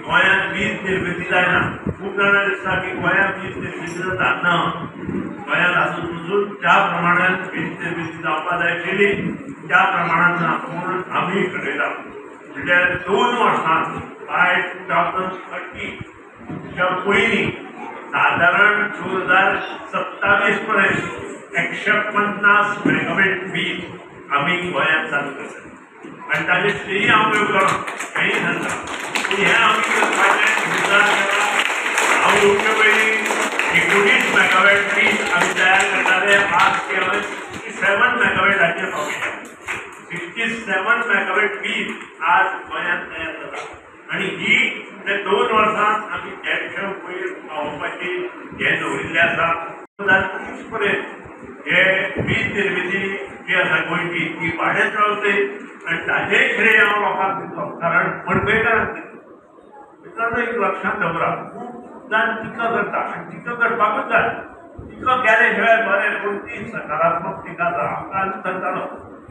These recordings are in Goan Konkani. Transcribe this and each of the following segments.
गोंयांत वीज निर्मिती जायना. खूब जाणां दिसता की गोंयांत वीज निर्मिती जाता ना. गोंयांत आसून पसून ज्या प्रमाणान वीज निर्मिती जावपाक जाय आशिल्ली त्या प्रमाणान ना. पूण आमी घडयला म्हणल्यार 2 वर्सां बाय 2030 च्या पयलीं सादारण 2027 पर्यंत 150 मेगावॅट वीज आमी गोंयांत चालू करतले. आनी ताजें श्रेय हांव घेवचो ना, हेंय सांगता. पूण हें आमी करपाचें विचार केला. हांव येवचे पयलीं 19 मेगावॅट वीज आमी तयार करताले. आज ते हांवें 67 मेगावॅटाचेर पावयल्या. 67 मेगावॅट वीज आज गोंयांत तयार जाता. आनी ही ते 2 वर्सांत आमी देडशे वयर पावोवपाची हें दवरिल्लें आसा. 2030 पर्यंत हे वीज निर्मिती जी आसा गोंयची ती वाडत रावतली आनी ताजेंय श्रेय हांव लोकांक दितलो, कारण मडकयकारांक दितलो. मित्रांनो, एक लक्षांत दवरा, खूब जाण टिका करता आनी टिका करपाकूच जाय. टिका केले शिवाय बरें, पूण ती सकारात्मक टिका जाय. आमकां आजून सांगतालो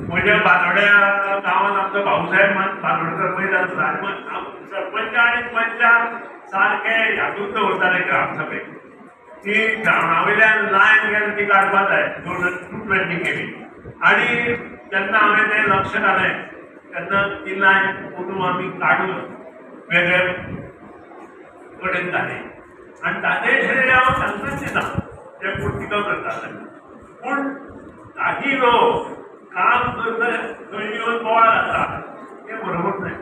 म्हज्या बांदोड्या गांवांत आमचो भाऊसाहेब बांदोडकर पयलीं आसलो आनी सरपंच आनी पंचान सारके यादूच दवरताले ग्रामसभेक ती ग्रावंडा वयल्यान लायन गेली ती काडपा जाय 220 केली. आनी तेन्ना हांवें तें लक्ष घालें तेन्ना ती लायन पोटू आमी काडून वेगळे कडेन घाली. आनी ताजें श्रेय हांव तांकांच दिता, ते पूण टिका करताले. पूण काही लोक काम करता थंय येवन बोवाळ घालता, तें बरोबर न्हय.